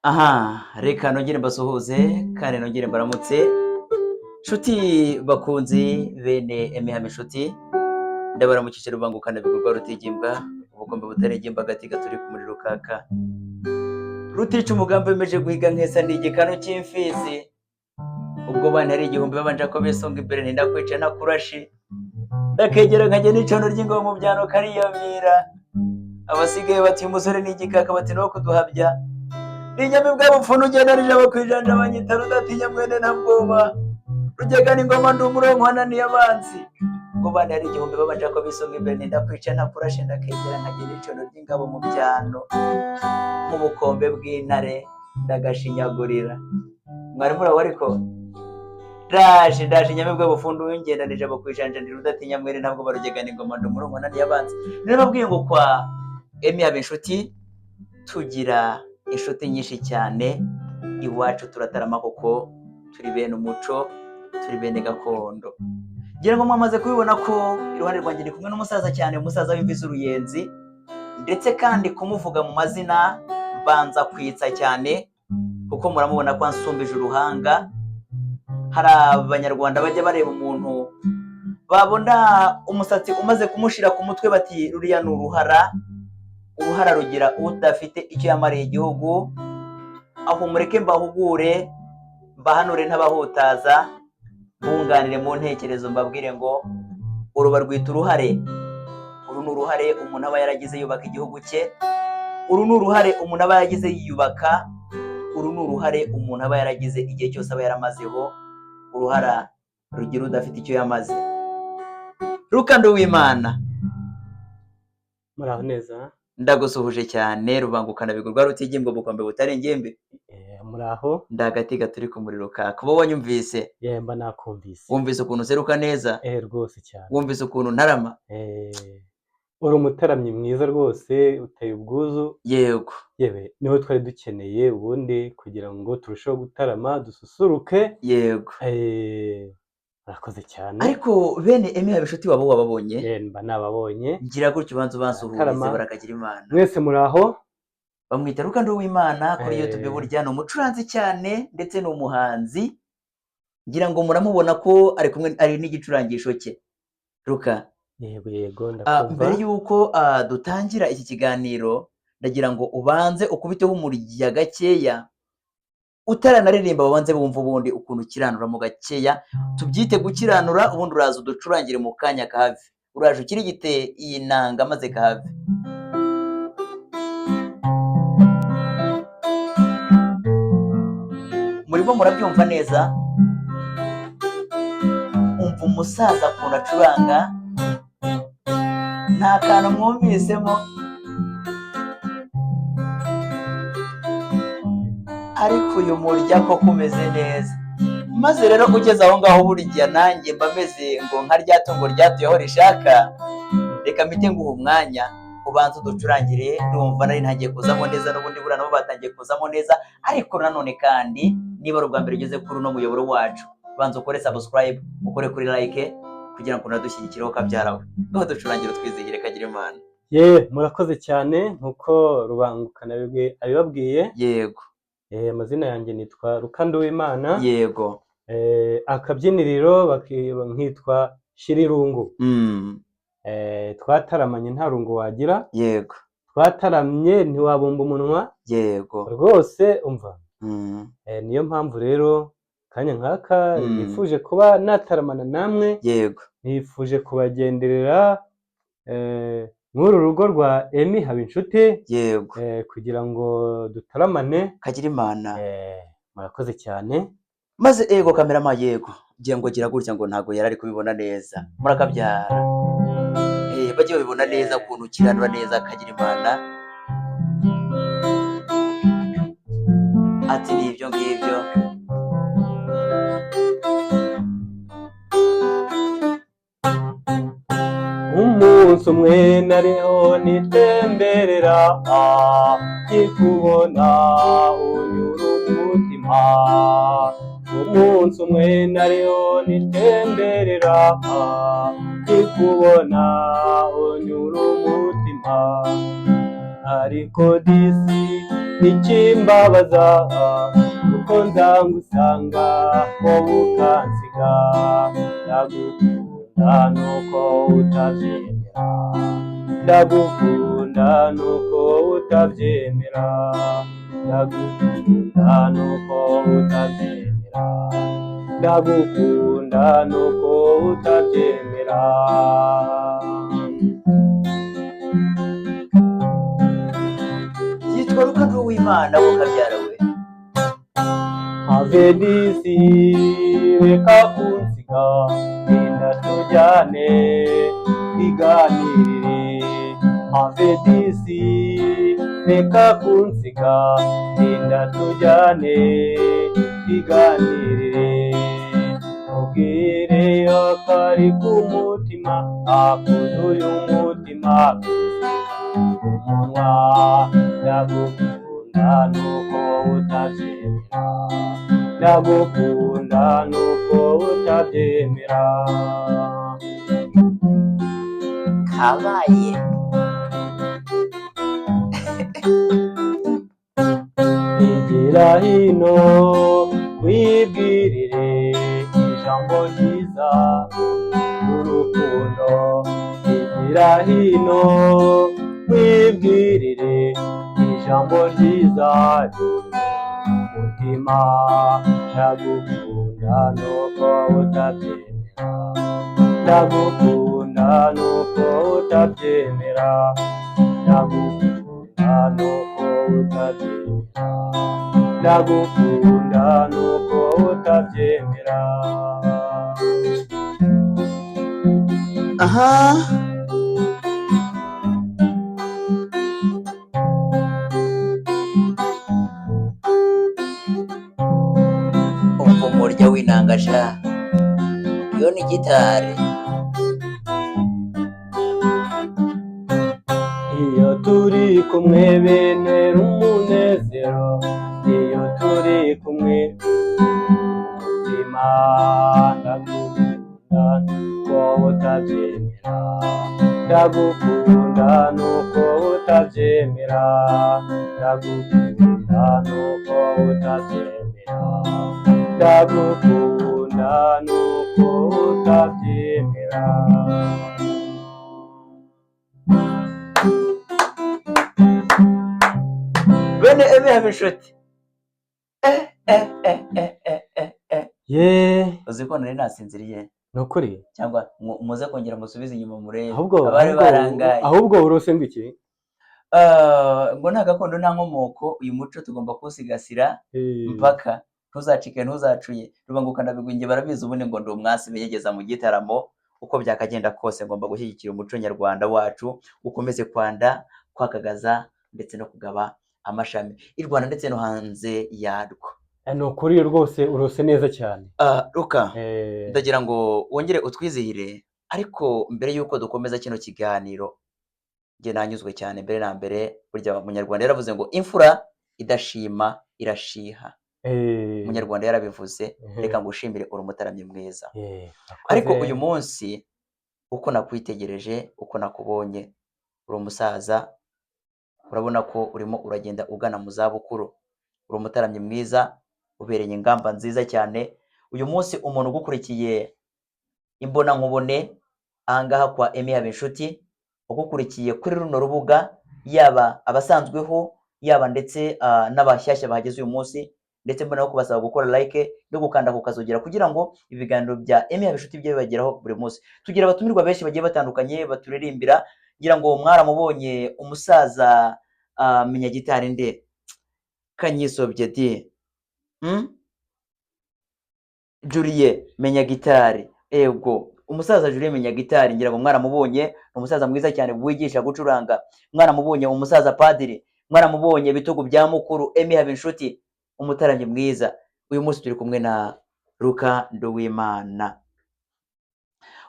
Aha, reka nongere mbasuhuze kandi nongere mbaramutse, nshuti bakunzi bene Emihama inshuti, ndabaramukije rubangukana bigurwa rutigimbwa, ubukombe butaregimba agati gaturi ku muriro kaka, rutica umugambi wemeje guhiga nkesa ni igikanu cy'imfizi, ubwo bana ari igihumbi babanje ko besonga imbere ntinda kwica ntakurashi, ndakegera nkajya n'icono ry'ingabo mu byano kariyamira, abasigaye bati uyu musore ni igikaka bati no kuduhabya, inyamibwa bupfuna ugenda nijabo kwijanja banyita rudatinya mwene nta bwoba, rugegana ingoma ndi umurongo wananiye abanzi, ubwo bana ari igihumbi babanje ko bisonga imbere ntinda kwica ntakurashe ndakegera nkajya n'icono ry'ingabo mu byano, nk'ubukombe bw'intare ndagashinyagurira. Mwari muraho ariko? Ndaje ndaje inyamibwa bufundu w'ingenda nijabo kwijanja ndi rudatinya mwene ntabwo barugegana ingoma ndi umurongo wananiye abanzi. Narababwiye ngo kwa Emmy Habinshuti tugira inshuti nyinshi cyane, iwacu turatarama koko turi bene umuco, turi bene gakondo. Ngira ngo mwamaze kubibona ko iruhande rwanjye ndi kumwe n'umusaza cyane, umusaza w'imvi z'uruyenzi, ndetse kandi kumuvuga mu mazina mbanza kwitsa cyane kuko muramubona ko ansumbije uruhanga. Hari abanyarwanda bajya bareba umuntu babona umusatsi umaze kumushira ku mutwe bati ruriya ni uruhara, uruhara rugira udafite icyo yamariye igihugu. Aho mureke mbahugure, mbahanure ntabahutaza, bunganire mu ntekerezo mbabwire ngo uru barwita uruhare. Uru ni uruhare umuntu aba yaragize yubaka igihugu cye, uru ni uruhare umuntu aba yaragize yiyubaka, uru ni uruhare umuntu aba yaragize igihe cyose aba yaramazeho, uruhara rugira udafite icyo yamaze. Rukando w'Imana, Muraho neza. Ndagusuhuje cyane rubangukana bigurwa rutigimbwa ubukombe butari ingimbi. Muraho. Ndagati gaturi ku muriro kaka, uba wanyumvise? Yemba nakumvise. Wumvise ukuntu useruka neza? Rwose cyane. Wumvise ukuntu ntarama? Uri umutaramyi mwiza rwose, uteye ubwuzu. Yego. Yewe niho twari dukeneye ubundi kugira ngo turusheho gutarama dususuruke. Yego. Murakoze cyane. Ariko bene Emmy Habinshuti waba wababonye? Mba nababonye. Ngira gutyo ubanza ubansuhurize. Tarama. Barakagira Imana. Mwese muraho. Bamwita Rukando w'Imana kuri YouTube, burya ni umucuranzi cyane ndetse ni umuhanzi. Ngira ngo muramubona ko ari kumwe ari n'igicurangisho cye. Ruka. Yego yego, ndakumva. Mbere y'uko dutangira iki kiganiro, ndagira ngo ubanze ukubiteho umurya gakeya, utaranaririmba babanze bumva ubundi ukuntu ukiranuramo gakeya, tubyite gukiranura, ubundi uraza uducurangire mu kanya kahave. Uraje ukirigite iyi nanga maze kahave. Murimo murabyumva neza? Umva umusaza ukuntu acuranga, nta kantu mwumvisemo, ariko uyu murya koko umeze neza. Maze rero ugeze aho ngaho burya nanjye mba meze ngo nka rya tungo ryatuye aho rishaka, reka mpite nguha umwanya ubanza uducurangire. Ndumva nari ntangiye kuzamo neza, n'ubundi buriya nabo batangiye kuzamo neza, ariko nanone kandi niba ari ubwa mbere ugeze kuri uno muyoboro wacu, banza ukore subscribe, ukore kuri like kugira ngo unadushyigikire kabyarawe. Ngaho ducurangire twizihire kagira Imana. Ye, murakoze cyane nkuko Rubangukana bigwi abibabwiye. Yego. Amazina yanjye nitwa Rukando w'Imana. Yego. Akabyiniriro nkitwa Shirirungu. Twataramanye nta rungu wagira. Yego. Twataramye ntiwabumba umunwa. Yego. Rwose umva. Niyo mpamvu rero kanya nk'aka nifuje kuba nataramana namwe. Yego. Nifuje kubagenderera mw'uru rugo rwa Emmy Habinshuti. Yego. Kugira ngo dutaramane. Kagira Imana. Murakoze cyane. Maze ego kamerama, yego ngira ngo gira gutya ngo ntago yari ari kubibona neza, murakabyara bajye babibona neza ukuntu ukiranura neza kagira Imana. Ati ni ibyo ngibyo. Umunsi umwe nariho nitemberera, nkikubona unyura umutima. Umunsi umwe nariho nitemberera, nkikubona unyura umutima. Ariko disi Ikimbabaza kuko nzangusanga wowe ukansiga. Ndagukunda nuko utabyemera, ndagukunda nuko utabyemera, ndagukunda nuko utabyemera, ndagukunda nuko utabyemera. Yitwa Ruka Nduwimana, we kabyara we. Have disi, reka kunsiga, genda tujyane twiganirire. Have disi, reka kunsiga, genda tujyane twiganirire. Ubwire akari ku mutima, akuzuye umutima umunwa. Ndagukunda nuko utabyemera, ndagukunda nuko utabyemera. Kabaye. Igira hino wibwirire ijambo ryiza n'urukundo. Igira hino wibwirire ijambo ryiza umutima. Ndagukunda nuko utabyemera, ndagukunda nuko utabyemera, ndagukunda nuko utabyemera, ndagukunda nuko utabyemera. Aha. Umva umurya w'inanga sha, iyo ni gitari. Iyo turi kumwe bentera umunezero, iyo turi kumwe umutima. Ndagukunda nuko utabyemera, ndagukunda nuko utabyemera, ndagukunda nuko utabyemera, ndagukunda nuko utabyemera. Bene Eme Habinshuti, eh eh eh eh eh eh eh. Ye. Uzi ko nari nasinziriye? Ni ukuri. Cyangwa muze kongera musubize inyuma murebe Ahubwo abari ahubwo barangaye. Ahubwo urose ngo iki? Ngo nta gakondo nta nkomoko, uyu muco tugomba kuwusigasira mpaka ntuzacike ntuzacuye. Rubanguka ndabigwinge barabizi ubundi ngo ndi umwasi biyegeza mu gitaramo. Uko byakagenda kose ngomba gushyigikira umuco nyarwanda wacu ukomeze kwanda, kwakagaza ndetse no kugaba amashami i Rwanda ndetse no hanze yarwo. Ni ukuri rwose urose neza cyane. Ruka, ndagira ngo wongere utwizihire, ariko mbere y'uko dukomeza kino kiganiro, njye nanyuzwe cyane. Mbere na mbere, burya umunyarwanda yaravuze ngo imfura idashima irashiha. Umunyarwanda yarabivuze. Reka ngushimire, uri umutaramyi mwiza. Ariko Urakoze. uyu munsi uko nakwitegereje, uko nakubonye, uri umusaza, urabona ko urimo uragenda ugana mu zabukuru. Uri umutaramyi mwiza, ubereye ingamba nziza cyane. Uyu munsi umuntu ugukurikiye imbonankubone ahangaha kwa Emmy Habinshuti, ugukurikiye kuri runo rubuga, yaba abasanzweho, yaba ndetse n'abashyashya bahageze uyu munsi, ndetse mbona no kubasaba gukora like no gukanda ku kazogera kugira ngo ibiganiro bya Emmy Habinshuti bijye bibageraho buri munsi. Tugira abatumirwa benshi bagiye batandukanye baturirimbira. Ngira ngo mwaramubonye umusaza menya gitari nde kanyisobye di Julie menya gitari, ego umusaza Julie menya gitari, ngira ngo mwaramubonye, ni umusaza mwiza cyane wigisha gucuranga. Mwaramubonye umusaza padiri, mwaramubonye bitugu bya mukuru Emmy Habinshuti, umutaramyi mwiza. Uyu munsi turi kumwe na Luka Nduwimana.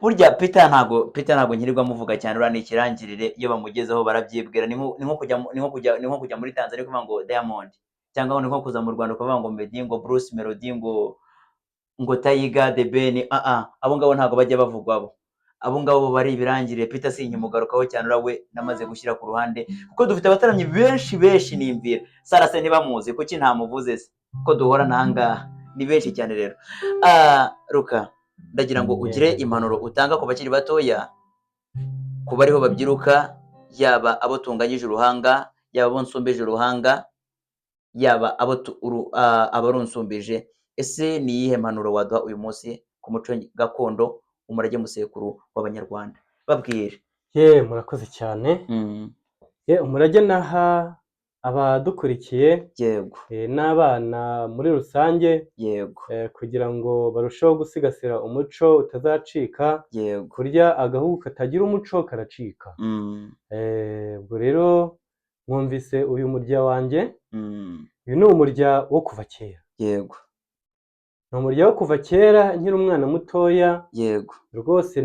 Burya Peter ntago nkirirwa muvuga cyane, uriya ni ikirangirire, iyo bamugezeho barabyibwira. Ni nko kujya muri Tanzania kuvuga ngo Diamond, cyangwa ni nko kuza mu Rwanda ukavuga ngo Meddy, ngo Bruce Melody, ngo Tiger The Ben. Ah ah, abo ngabo ntago bajya bavugwa abo. Abo ngabo bari ibirangirire. Peter sinkimugarukaho cyane, urawe namaze gushyira ku ruhande kuko dufite abataramyi benshi benshi. Nimvira Sara se ntibamuzi, kuki ntamuvuze se ko duhorana aha ngaha? Ni benshi cyane rero. Ruka, ndagira ngo ugire impanuro utanga ku bakiri batoya, ku bariho babyiruka, yaba abo tunganyije uruhanga, yaba abo nsumbije uruhanga, yaba abo abarunsumbije. Ese ni iyihe mpanuro waduha uyu munsi ku muco gakondo, umurage musekuru w'Abanyarwanda? Babwire. Ye, murakoze cyane. Ye, umurage naha abadukurikiye n'abana muri rusange, kugira ngo barusheho gusigasira umuco utazacika. Kurya agahugu katagira umuco karacika. Ubwo rero mwumvise uyu murya wanjye. Uyu ni umurya wo kuva kera. Ni umurya wo kuva kera nkiri umwana mutoya. Rwose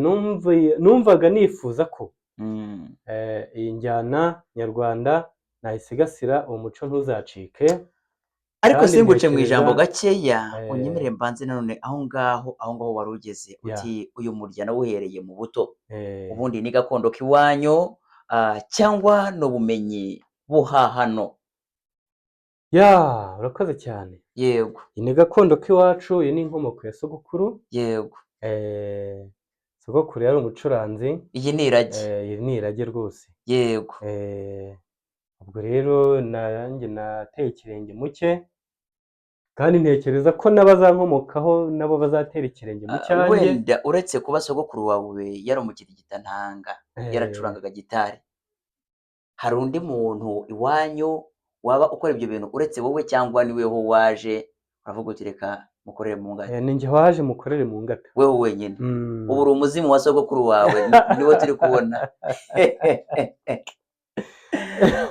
numvaga nifuza ko iyi njyana nyarwanda nayisigasira, uwo muco ntuzacike. Ariko Kandi singuce mu ntekereza ijambo gakeya, unyemerere mbanze nanone aho ngaho wari ugeze, uti uyu murya nawuhereye mu buto. Ubundi ni gakondo k'iwanyu, cyangwa ni ubumenyi buhahano? Ya, urakoze cyane. Iyi ni gakondo k'iwacu, iyi ni inkomoko ya sogokuru. Sogokuru yari umucuranzi. Iyi ni irage. Iri ni irage rwose. Ubwo rero nanjye nateye ikirenge mu cye, kandi ntekereza ko n'abazankomokaho nabo bazatera ikirenge mu cyanjye. Wenda uretse kuba sogokuru wawe yari umukirigitantanga, yaracurangaga gitari, hari undi muntu iwanyu waba ukora ibyo bintu uretse wowe, cyangwa ni weho waje uravuga uti reka mukorere mu ngata? Ni njye waje mukorere mu ngata. Weho wenyine? Ubu uri umuzimu wa sogokuru wawe, niwo turi kubona.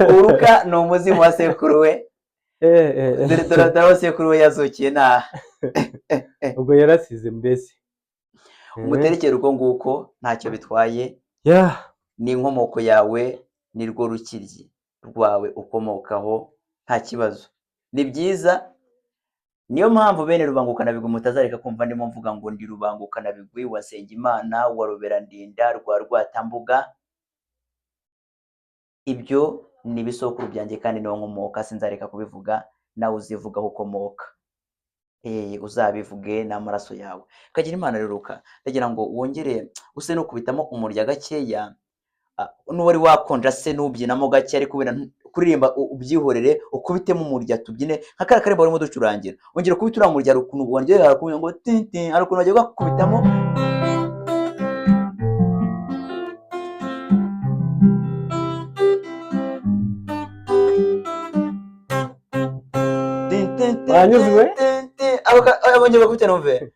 Uruka ni umuzimu wa sekuru we. Dore dore dore aho sekuru we yazukiye ntaha. Ubwo yarasize mbese. Umuterekere uko nguko ntacyo bitwaye. Ni inkomoko yawe, ni rwo rukiryi rwawe ukomokaho, nta kibazo, ni byiza. Niyo mpamvu bene Rubangukanabigwi mutazareka kumva ndimo mvuga ngo ndi Rubangukanabigwi wa Nsengimana wa Ruberandinda rwa Rwatambuga. Ibyo ni ibisokuru byanjye kandi niho nkomoka, sinzareka kubivuga. Nawe uzivuga aho ukomoka, uzabivuge n'amaraso yawe. Kagira Imana. Ruruka, ndagira ngo wongere use n'ukubitamo umurya gakeya, n'uwari wakonja se n'ubyinamo gake, ariko wenda kuririmba ubyihorere, ukubitemo umurya tubyine nka kariya karembo barimo ducurangira. Ongera ukubite uriya murya, hari ukuntu wongera, hari ukuntu ngo tin tin, hari ukuntu bagiye bakubitamo. Tin, tin, tin, Wanyuzwe? tin, tin. Bongera bakubite numve.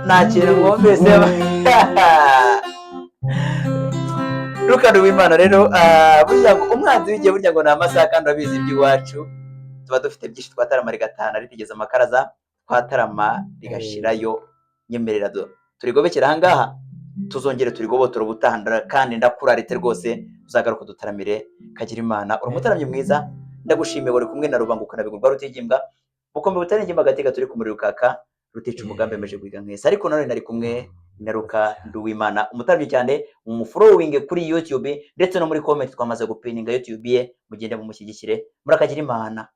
Nta kintu mwumvise. Rukano w'Imana rero, burya ngo umwanzi w'igihe, burya ngo ni amasaha, kandi urabizi iby'iwacu tuba dufite byinshi. Twatarama rigatahana ritigeze amakaraza, twatarama rigashirayo. Nyemerera turigobekera ahangaha, tuzongere turigobotora ubutaha, kandi ndakuraritse rwose uzagaruka dutaramire. Kagira Imana, uri umutaramyi mwiza, ndagushimiye. Wari kumwe na Rubangukana rwa Rutigimbwa, bukombe butarenga agatega turi ku muriro ukaka rutica umugambi yemeje guhiga nkesa. Ariko nanone nari kumwe na Ruka Nduwimana, umutaramyi cyane. Umufollowing kuri YouTube ndetse no muri comment twamaze gupininga YouTube ye, mugende mumushyigikire. Murakagira Imana.